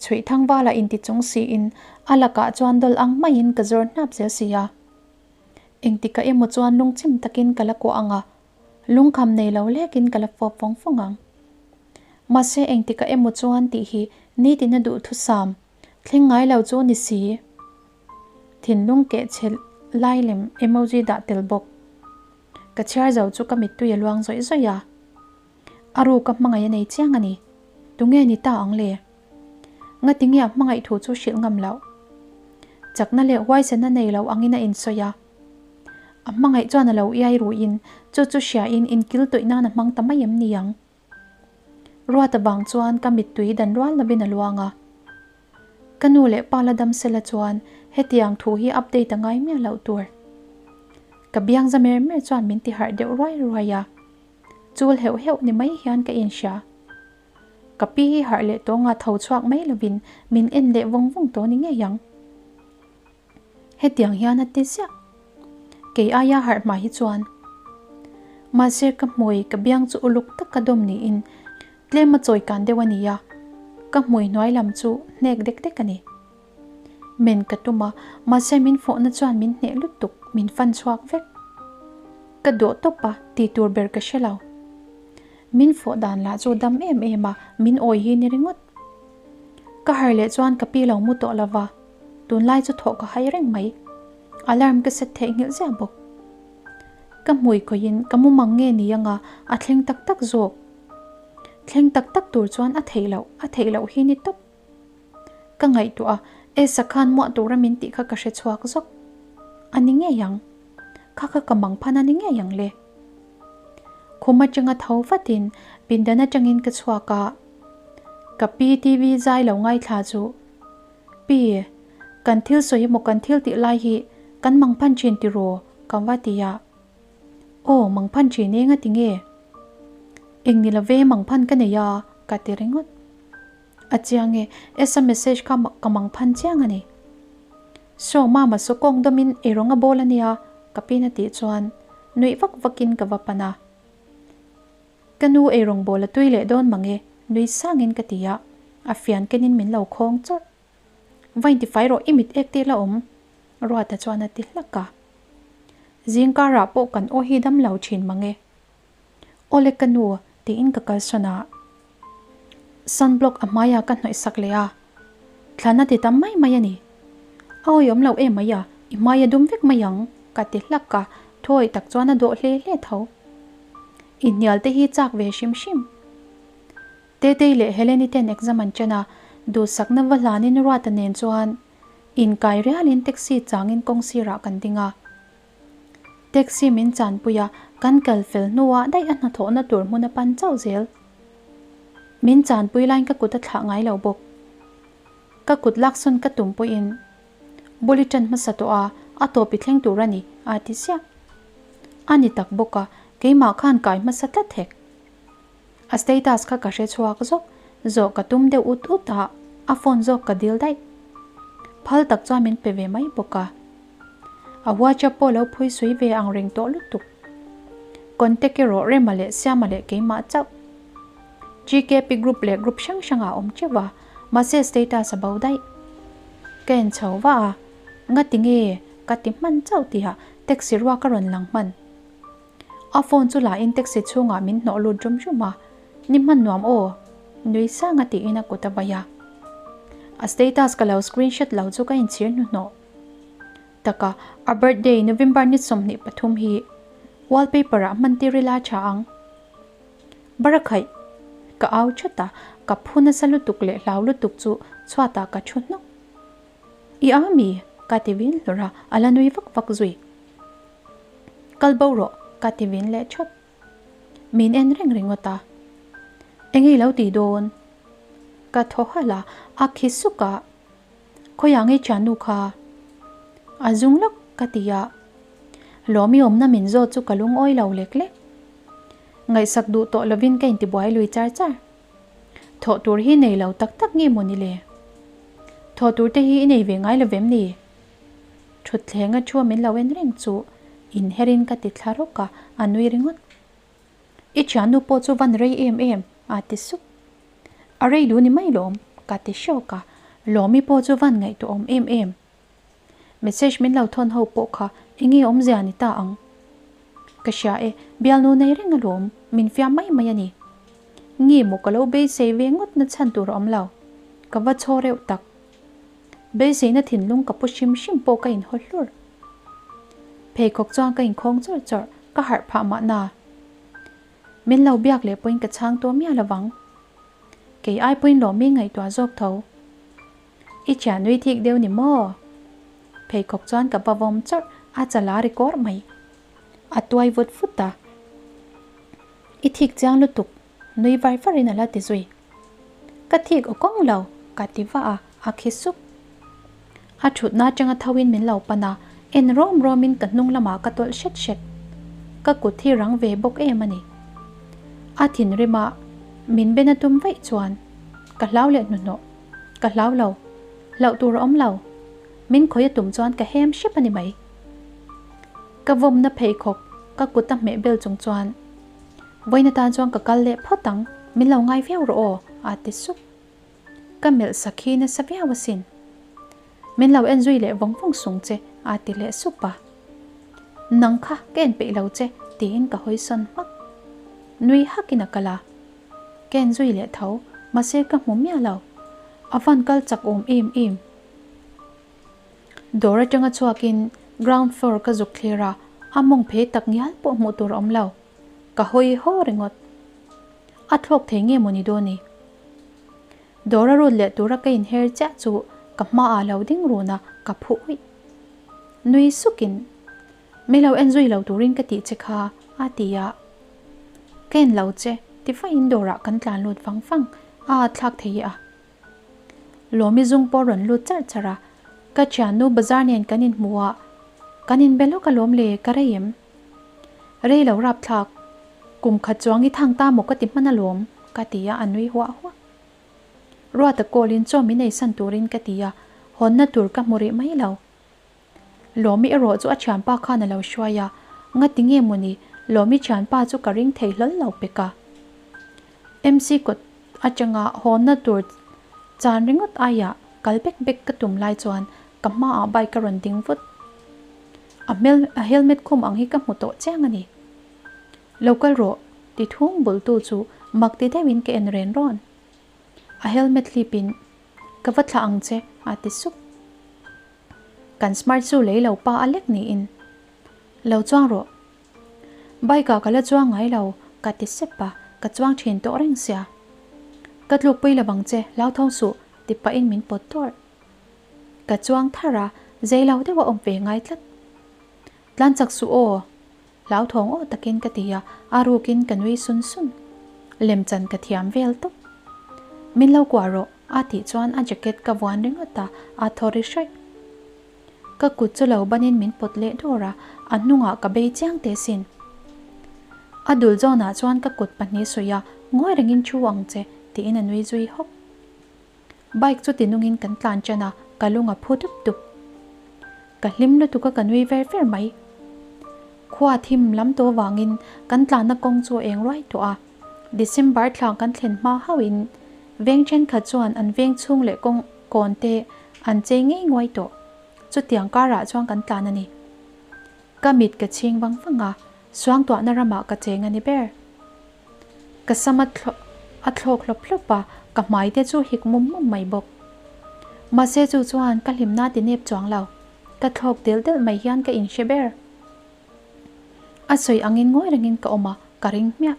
Chhuih thangvala inti chung siin a lakah chuan dawl ang maiin ka zawr hnap zel si a. Engtikah emaw chuan lungchim takin ka la kuah ang a, lungkham nei lo lekin ka la fawp vawng vawng ang. Mahse engtikah emaw chuan tih hi nitin a duhthusam thleng ngai lo chu ni si. Thinlung kehchhe lai lem emoji dah tel bawk. Ka chhiar zo chu ka mittui a luang zawih zawih a. A ruka hmangaih a nei chiang a ni. Tunge ni ta ang le? Ngati nge a hmangaih thu chu hrilh ngam loh? Chakna leh huaisenna nei lo angin a insawi a. A hmangaih chuan a lo iai ruiin chu chu hriain inkil tawih nan a hmang ta mai em ni ang? Ruata vang chuan ka mittui dan rual lovin a luang a. Ka nu leh pa la dam sela chuan hetiang thu hi update a ngai miah loh tur. Ka biang za mer mer chuan min ti harh deuh ruai ruai a. Chul heuh heuh ni mai hian ka inhria. Ka pi hi harh leh tawng a tho chhuak mai lovin min en leh vawng vawng tawh ni ngei ang. Hetiang hian a ti ziah. Kei aia harh hma hi chuan. Mahse ka hmui ka biang chu uluk tak ka dawm niin tlem a chawi kan deuh a ni a, ka hmui hnuai lam chu hnek dek dek a ni. Men ka tum a, mahse min fawhna chuan min hneh lutuk, min fan chhuak vek. Ka dawh tawp a, tih tur ber ka hre lo. Min fawh dan lah chu dam em em a, min awi hi ni ringawt. Ka harh leh chuan ka pi lo mu tawh lova, tunlai chu thawh ka hai reng mai. Alarm ka set theih nghilh ziah bawk. Ka hmui khawiin ka mu mang nge ni anga a thleng tak tak zawk. Thleng tak tak tur chuan a theih loh, a theih loh hi ni tawp. Ka ngaihtuah a, Esa khan muah tura min tih kha ka hre chhuak zawk. A ni ngei ang. Kha kha ka mang phan a ni ngei ang le. Khum atanga tho vatin pindan atangin ka chhuak a, ka pi TV zai lo ngaithla chu, Pi, kan thil sawi emaw kan thil tih lai hi kan mang phan thin tiraw? ka va ti a. Aw, mang phan thin eng a ti nge? Eng ni love mang phan ka nei a, ka ti ringawt. A chiang e, Esa message kha ka mang phan chiang a ni. Saw mama saw kawng dawmin eirawng a bawl a nia, ka pin a tih chuan nuih vak vakin ka va pan a. Ka nu eirawng bawl a tui leh dawn mang e, nui sangin ka ti a, a fian kenin min lo khawng chawrh. Va intifai rawh i mit ek te la awm, Ruata chuan a ti hlak a. Zingkarah pawh kan aw hi dam lo thin mang e. Awle ka nu, tiin ka kalsawn a. Sunblock a hmaiah ka hnawih sak leh a. Thlan a ti tam mai mai a ni. A awihawm loh em mai a, i hmai a dum vek mai ang, ka ti hlak a, thuawih tak chuan a dawh hle hle tho. Inhnial te hi chak ve hrim hrim. Tetei leh Heleni ten exam an chen a, duhsakna va hlanin Ruata nen chuan inkai rialin taxi changin kawng sirah kan ding a. Taxi min chanpui a, kan kal fel hnuah daih a hnathawhna tur hmun a pan chauh zel. Min chanpui laiin ka kut a thlah ngai lo bawk. Ka kut laksawn ka tum pawhin bul i ṭan hmasa tawh a, a tawp i thleng tur a ni, a ti ziah. A ni tak bawk a, keimah khan kai hmasa tlat hek. A status kha ka hre chhuak zawk, zawh ka tum deuh ut ut a, a phone zawk ka dil daih. Phal tak chuan min pe ve mai bawk a. A WhatsApp pawh lo phui sui ve ang reng tawh lutuk. Contact erawh Rema leh Siama leh keimah chauh. GKP group leh group hrang hrangah a awm teuh a, mahse status a bo daih. Ka en chho va a, ngati nge ka ti hman chauh tihah taxi ruak a rawn lang hman. A phone chu la in taxi chhungah min hnawh lut rum rum a, Ni hman nuam aw, nui sang a tiin a kut a vai a. A status ka lo screenshot lo chu ka inchhir hnuhnawh tak a, a birthday November ni 23 hi wallpaper ah hman tir ila tha ang. Barakhaih! Ka au thut a, ka phu nasa lutuk leh hlau lutuk chu chhuatah ka thu hnawk. I a mi? Ka ti vin hlur a, a la nui vak vak zui. Kal bo rawh, ka ti vin leh thawt. Min en reng ringawt a. Enge i lo tih dawn? Ka thaw halh a, a khi suk a. Khawiah nge thiannu kha? A zung lawk, ka ti a. Lawmi awmna min zawt chu ka lungawi lo lek lek. Ngaihsak duh tawh lovin ka intibuai lui char char. Thawh tur hi nei lo tak tak nge maw ni le? Thawh tur te hi i nei ve ngai lo vem ni? Thutthleng a thu a min lo en reng chu inherin ka ti thla rawk a, a nui ringawt. I thiannu pawh chu van rei em em, a ti sup. A rei duh ni mai lawm, ka ti hrawk a, Lawmi pawh chu van ngaihtuahawm em em. Message min lo thawn ho pawh kha enge awmzia ni ta ang? Ka hria e, bialnu nei reng alawm, min fiam mai mai a ni. Nge maw ka lo beisei ve ngawt na chhan tur a awm lo, ka va chhaw reuh tak. Beiseina thinlung ka pu hrim hrim pawh ka inhaw hlur. Pheikhawk chuan ka inkhawng chawrh chawrh, ka harh phah mahna. Min lo biak leh pawhin ka chhang tawh miah lovang. Kei ai pawhin lawmi ngaihtuah zawk tho. I thian nui thik deuh ni maw? Pheikhawk chuan ka va vawm chawrh, a chala ri kawr mai. A tuai vut vut a. I thik chiang lutuk, nui var varin a la ti zui. Ka thik aw kawng lo, ka ti va a, a khi sup. A thutna atanga thoin min lo pan a, en rawm rawmin ka hnung lamah ka tawlh hret hret. Ka kut hi rang ve bawk em a ni. A thinrim a, min ben a tum vaih chuan ka hlau leh hnuhnawh. Ka hlau lo. Hlauh tur a awm lo. Min khawih a tum chuan ka hem hrep a ni mai. Ka vawmna pheikhawk ka kut a hmeh bel chung chuan vawiin atan chuan ka kal leh phawt ang, min lo ngai viau rawh aw, a ti sup. Ka melh sak hi nasa viau asin. Min lo en zui leh vawng vawng sung che, a ti leh sup a. Nang kha ka en peih lo che, tiin ka hawi sawn hmak. Nui hakin a kal a. Ka en zui leh tho, mahse ka hmu miah lo. A van kal chak awm em em. Dawr atanga chhuakin ground floor ka zuk thlir a, a mawng phe tak ngial pawh hmuh tur a awm lo. Ka hawi haw ringawt. A thlawk thei nge maw ni dawn ni? Dawr a rut leh tura ka inher chiah chu ka hmaah lo ding run a, ka phu uih. Nui sukin, Mi lo en zui lo turin ka tih che kha, a ti a. Ka en lo che, ti faiin dawrah kan tlan lut vang vang a, thlak thei a. Lawmi zung pawh rawn lut charh charh a, Ka thiannu bazar nen kan inhmu a, kan inbe lawk alawm le, ka rei em? Rei lo rapthlak, kum khat chuang i thang ta maw ka ti hman alawm, ka ti a, a nui huah huah. Ruata call-in chaw min eisan turin ka ti a, hawnna tur ka hmu rih mai lo. Lawmi erawh chu a thianpa khan a lo hruai a, ngati nge mawni Lawmi thianpa chu ka ring thei hlawl lo pek a. MC kawt atanga hawnna tur chan ringawt aiah kal bek bek ka tum lai chuan ka hmaah bike a rawn ding vut. A hmel a helmet khum ang hi ka hmu tawh chiang a ni. Lo kal rawh ti thum bultu chu mak ti deuhin ka en ren rawn. A helmet hlipin Ka va thlah ang che, a ti sup. Kan smart chu lei lo pa a lek niin. Lo chuang rawh. Bike ah ka la chuang ngai lo, ka ti sep a, ka chuang thin tawh reng sia. Ka tluk pui lo vang che, hlauthawng suh, ti pahin min pawt tawrh. Ka chuang thar a, zei lo deuh a awm ve ngai tlat. Tlan chak suh aw, Hlauthawng aw takin ka ti a, a rukin ka nui sun sun. Lemchan ka thiam vel tawp. Min lo kuah rawh, a tih chuan a jacket ka vuan ringawt a, a thaw ri hraih. Ka kut chu lo banin min pawt leh dawr a, a hnungah ka bei chiang teh sin. A dul zawnah chuan ka kut pahnih suih a, ngawi rengin thu ang che, tiin a nui zui hawk. Bike chu tinungin kan tlan ṭan a, ka lung a phu dup dup. Ka hlim lutuk a ka nui ver ver mai. Khua thim lam tawh vangin kan tlanna kawng chu a eng ruai tawh a. December thla kan thlen hma hauhin veng ṭhenkhat chuan an veng chhung leh kawng kawn te an chei ngei nguai tawh. Chutiang karah chuan kan tlan a ni. Ka mit ka chhing vang vang a, suangtuahna ramah ka cheng a ni ber. Ka sam a a thlawk hlawp hlawp a, ka hmai te chu hik mum mum mai bawk. Mahse chu chuan ka hlimna ti nep chuang lo, ka thlawk delh delh mai hian ka inhre ber. A sawi angin ngawi rengin ka awm a, ka ring hmiah.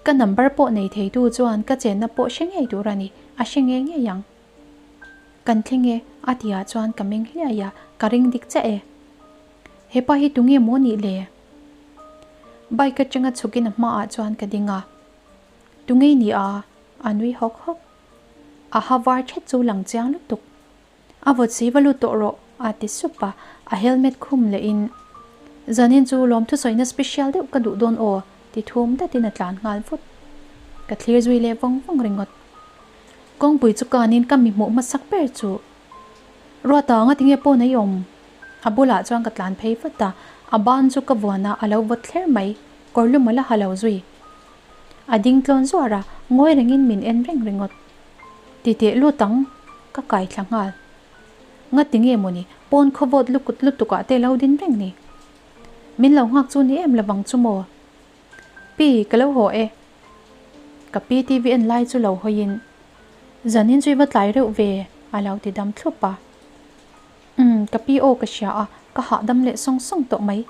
Ka number pawh nei theitu chuan ka chenna pawh hre ngei tur a ni, a hre ngei ngei ang. Kan thleng e, a tihah chuan ka meng hliai a, ka ring dik chiah e. Hepa hi tunge maw nih le? Bike atanga chhukin a hmaah chuan ka ding a, Tunge ni a? A nui hawk hawk. A ha var thet chu lang chiang lutuk. A vawt si va lut tawh rawh, a ti sup a, a helmet khum lehin, Zanin chu lawmthusawina special deuh ka duh dawn aw, ti thum datin a tlan nghal vut. Ka thlir zui leh vawng vawng ringawt. Kawngpui chu kanin ka mi hmuh hmasak ber chu Ruata anga tinge pawn a i awm? A bulah chuan ka tlan phei vat a, a ban chu ka vuan a, a lo vawt thler mai, kawrlum a la ha lo zui. A ding tlawn zuar a, ngawi rengin min en reng ringawt. Ti teh lut ang, ka kai thla nghal. Nga tinge mawni, pawn khaw vawt lukut lutuk ah te lo din reng ni. Min lo nghak chu ni em lovang chu maw? Pi, ka lo haw e. Ka pi TV en lai chu lo hawiin, Zanin chu i va tlai reuh ve, a lo ti dam thlup a. Umm, ka pi aw ka hria a, ka hahdam leh sawng sawng tawh mai.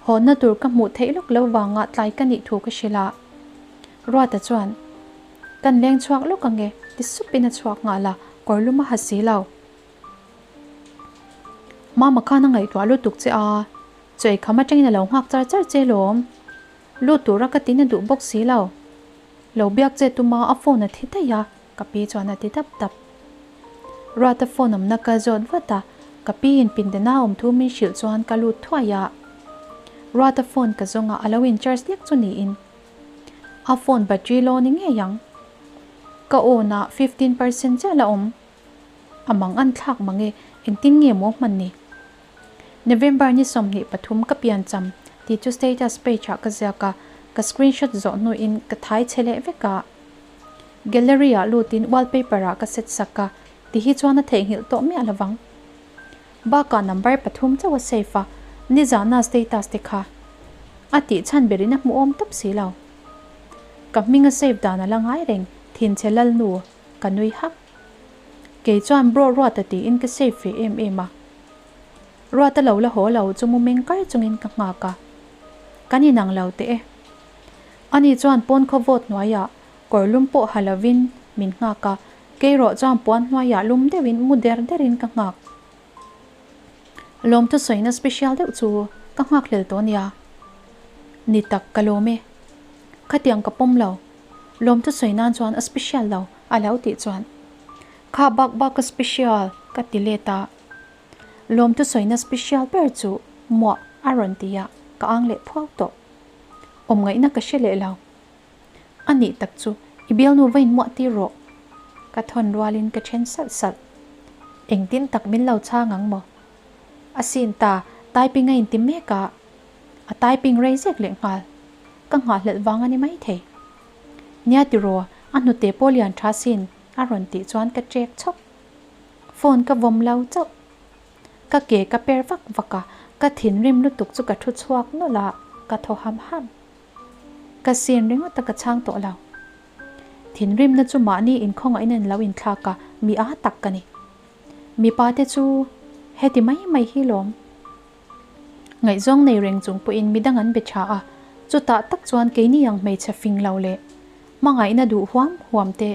Hawnna tur ka hmuh theih lawk lo vanga tlai ka nih thu ka hrilh a. Ruata chuan, Kan leng chhuak lawk ange, ti supin a chhuak nghal a, kawr lum a ha si lo. Mama khan a ngaihtuah lutuk che a, chawi kham atangin a lo nghak char char che lawm. Lut tura ka tin a duh bawk si lo. Lo biak che tuma a phone a thi daih a, ka pi chuan a ti dap dap. Ruata phone awmna ka zawt vat a, ka pi in pindana awm thu min hrilh chuan ka lut thuai a. Ruata phone ka zawng a, a lo in charge lek chu niin. A phone battery low ni ngei ang. Ka on a 15% chiah la awm. A mang an thlak mang e, engtin nge maw hman ni? November ni 23 ka pian cham tih chu status page ah ka ziak a, ka screenshot zawh hnuin ka thai chhe leh vek a. Gallery ah lutin wallpaper ah ka set sak a, ti hi chuan a theihnghilh tawh miah lovang. Bakah number pathum chauh a save a, nizahna status te kha. A tih chhan berin a hmuhawm tawp si lo. Ka hming a save dan a la ngai reng, thinchhe lalnu, ka nui hak. Kei chuan bro Ruata tiin ka save ve em em a. Ruata lo la haw lo chu mu meng kar chungin ka nghak a. Kan inang lo teh e. Ani chuan pawn khaw vawt hnuaiah kawr lum pawh ha lovin min nghak a, kei rawh chuan puan hnuaiah lum deuhin mu der derin ka nghak. Lawmthu sawina special deuh chu ka nghak hlel tawh nia. Ni tak ka lawm e. Khatiang ka pawm lo. Lawmthu sawi nan chuan a special lo a lo tih chuan kha bak bak a special ka ti let a. Lawmthu sawina special ber chu muah a rawn ti a, ka ang leh phuau tawh. Awm ngaihna ka hre leh lo. A nih tak chu i bialnu va inmuah tir rawh. Ka thawn rualin ka then salh salh. Engtin tak min lo chhang ang maw? A sin ta, typing a inti mek a, a typing rei zek leh nghal. Ka nghahhlelh vang a ni maithei. Nia tiraw, a hnute pawh lian tha sin a rawn tih chuan ka ṭek chhawk. Phone ka vawm lo chauh. Ka ke ka per vak vak a, ka thinrim lutuk chu ka thu chhuak nawlh a, ka thaw ham ham. Ka sin ringawt a ka chhang tawh lo. Thinrimna chu mahni inkhawngaihin an lo inthlak a, mi a tak ka ni. Mipa te chu heti mai mai hi lawm. Ngaihzawng nei reng chung pawhin midang an be tha a, chutah tak chuan keini ang hmeichhe fing lo leh hmangaihna duh huam huam te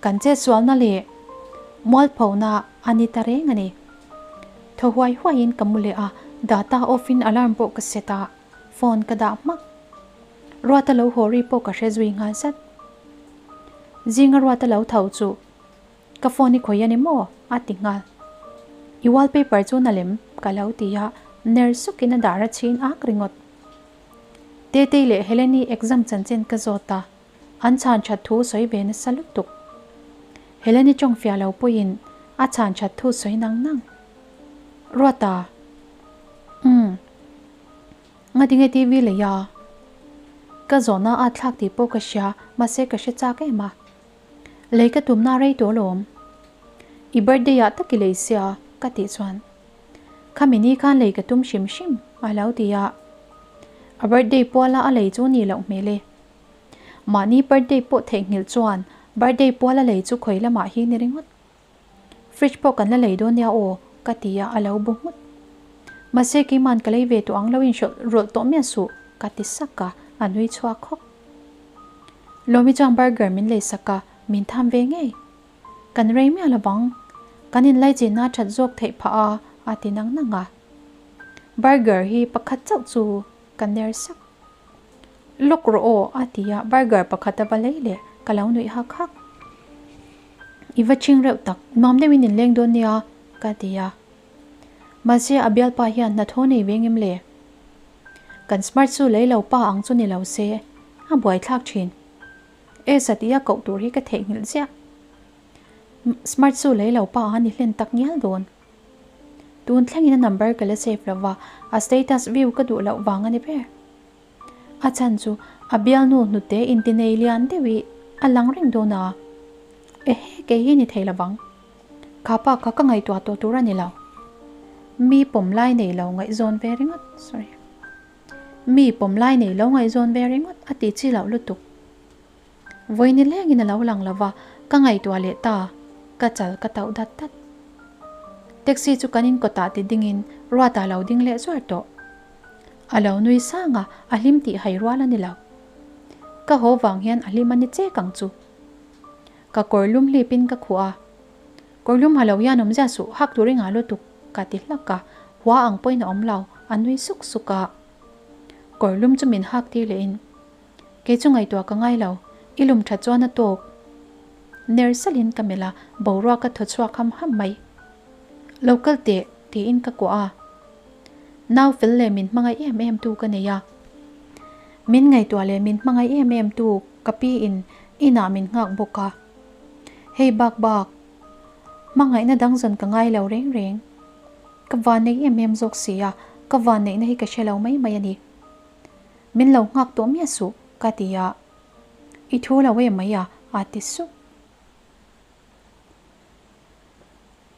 kan chetsualna leh mualphona a ni ta reng a ni. Thaw huai huaiin ka mu leh a, data off in alarm pawh ka set a. Phone ka dah hmak. Ruata lo haw ri pawh ka hre zui nghal zat. Zinga Ruata lo tho chu ka phone i khawi a ni maw? a ti nghal. I wallpaper chu na lem ka lo ti a, ner sukin a dar a chhin ak ringawt. Tetei leh Heleni exam chanchin ka zawt a, an chhan that thu sawi ve nasa lutuk. Heleni tawng fiah lo pawhin a chhan that thu sawi nang nang. Ruata, Umm. Ngatinge TV lei a? Ka zawhna a thlak tih pawh ka hria, mahse ka hre chak em a. Lei ka tumna rei tawh alawm. I birthday ah tak i lei sia ka tih chuan Khami ni khan lei ka tum hrim hrim a lo ti a. A birthday puala a lei chu ni loh hmel e. Mahni birthday pawh theihnghilh chuan birthday puala lei chu khawi lamah hi ni ringawt. Fridge pawh kan la lei dawn nia aw, ka ti a, a lo bu nghut. Mahse keima'n ka lei ve tawh ang lo inhrawlh rawlh tawh miah suh, ka ti sak a, a nui chhuak khawk. Lawmi chuan burger min lei sak a, min tham ve ngei. Kan rei miah lo vang, kan inlaichinna a that zawk theih phah a, a ti nang nang a. Burger hi pakhat chauh chu ka ner sak. Lawk rawh aw, a ti a, burger pakhat a va lei leh, ka lo nuih hak hak. I va ching reuh tak, nuam deuhin in leng dawn nia, ka ti a. Mahse a bialpa hian hnathawh nei ve ngem le? Kan smart chu lei lo pa ang chu ni lo se, a buaithlak thin. Esa tia koh tur hi ka theihnghilh ziah. Smart chu lei lo pa a ni hlen tak ngial dawn. Tun thlengin a number ka la save lo va, a status view ka duh loh vang a ni ber. A chhan chu a bialnu hnute intinei lian deuh i a lang reng dawn a, ehe kei hi ni thei lovang. Kha pa kha ka ngaihtuah tawh tur a ni lo. Mi pawm lai nei lo ngaihzawn ve ringawt, sorry, mi pawm lai nei lo ngaihzawn ve ringawt a ti chi loh lutuk. Vawi ni lengin a lo lang lo va, ka ngaihtuah leh ta, ka chal ka tauh dat dat. Taxi chu kan inkawtah ti dingin Ruata lo ding leh zuar tawh. A lo nui sang a, a hlim tih hai rual a ni lo. Ka haw vang hian a hlim a ni chek ang chu. Ka kawr lum hlipin ka khuh a, Kawr lum ha lo hian awmzia suh, hak tur i ngah lutuk, ka ti hlak a, hua ang pawhin a awm lo, a nui suk suk a. Kawr lum chu min hak tir lehin, Kei chu ngaihtuah ka ngai lo, i lum that chuan a tawk. Ner salhin ka melh a, boruak ka thaw chhuak ham ham mai. Lo kal teh, tiin ka kuah a. Nau fel leh min hmangaih em em tu ka nei a. Min ngaihtuah leh min hmangaih em em tu ka pi in inah min nghak bawk a. Hei bak bak, hmangaihna dang zawn ka ngai lo reng reng. Ka van nei em em zawk si a, ka van neihna hi ka hre lo mai mai a ni. Min lo nghak tawh miah suh, ka ti a. I thu lo em mai a, a ti sup.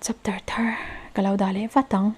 Chapter thar ka lo dah leh vat ang.